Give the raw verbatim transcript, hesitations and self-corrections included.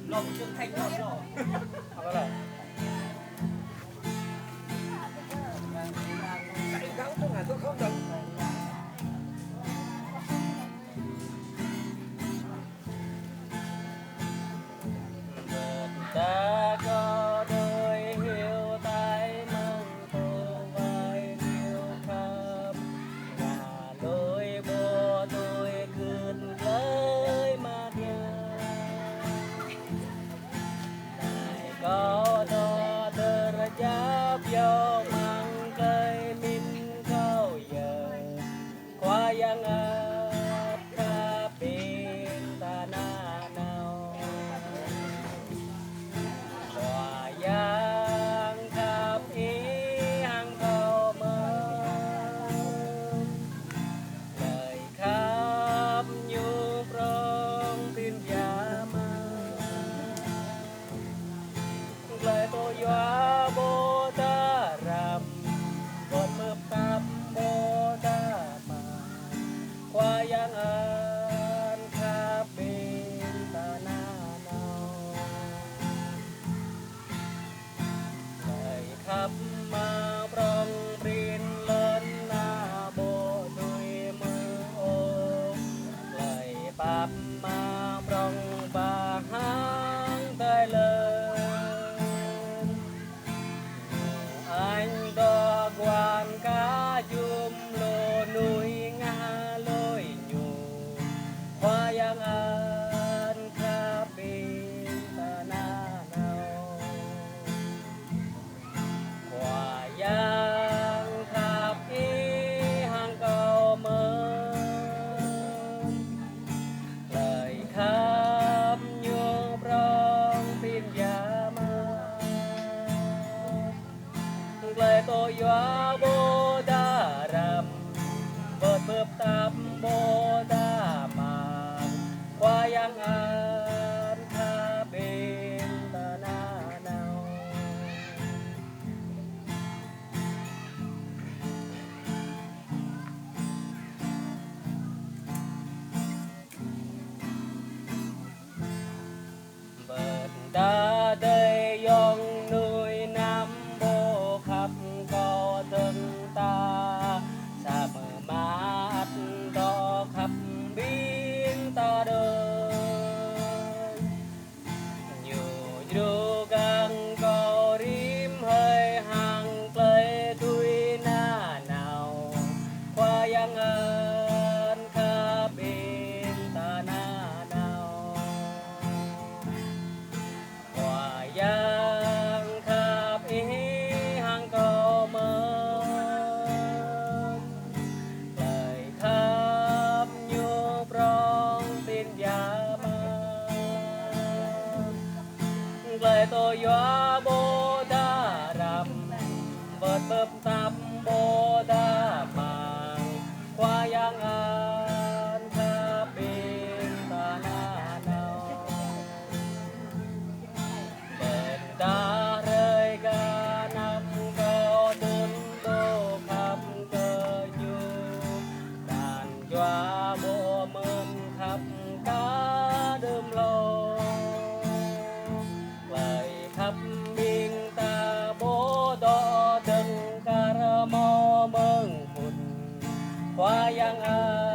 Lòng Trương Thành lòng rồi. Apa lah? Tại sao tôi ngả tôi không được? Bơ̆t ta kơ đơi hiu tai mơ̆ng tô vai hiu khăp. Ngă lui bô tui kưn glơi mă dia. Nai kâo dŏ tơrjap yơh mơ̆ng glơi mĭn kâo yơh. Khua Yang ăt khăp ƀing ta nanao. Khua Yang khăp ih hăng kâo mơ̆n. Hlơi khăp Ñu prŏng prin biă mă. Glai tŏ yua ƀô̆ ta răm, wơ̆t mơ̆p tăp ƀô̆ ta mă. Khua Yang ăt khăp ƀing ta nanao. Hlơi khăp mă prŏng prin lŏn ană ƀô̆ dưi mơ̆ ôh. Hlơi pap mă prŏng ba hăng tai lơn. Ñu añ dŏ guan kơ jum lu nuih ngă lui Ñu. Khua Yang ăt khăp ƀing ta nanao. Khua Yang khăp ih hăng kâo mơ̆n. Hlơi khăp Ñu prŏng prin biă mă. Glai tŏ yua ƀô̆ ta răm, wơ̆t mơ̆p tăp ƀô̆ ta mă. Khua Yang ăt khăp ƀing ta nanao. Bơ̆t ta dơi yŏng nuih năm ƀô̆ khăp kâo dơ̆ng ta, samơ̆ mă ăt dŏ khăp ƀing ta dơ̆ng. Ñu djru găng kâo rĭm hrơi hăng glai tui nanao. Khua Yang ăt khăp ƀing ta nanao. Khua Yang khăp ih hăng kâo mơ̆n. Hlơi khăp Ñu prŏng prin biă mă. Glai tŏ yua ƀô̆ ta răm, wơ̆t mơ̆p tăp ƀô̆ ta mă. Khua Yang ăt khăp ƀing ta nanao. Bơ̆n ta hrơi gah năm kâo tŭn dŏ khăp kơ Ñu. Đan jua ƀô̆ mơ̆n khăp kơ đưm hlâo. Hlơi khăp ƀing ta ƀô̆ dŏ dơ̆ng kar hmâo mơ̆ng phŭn. Khua Yang ăt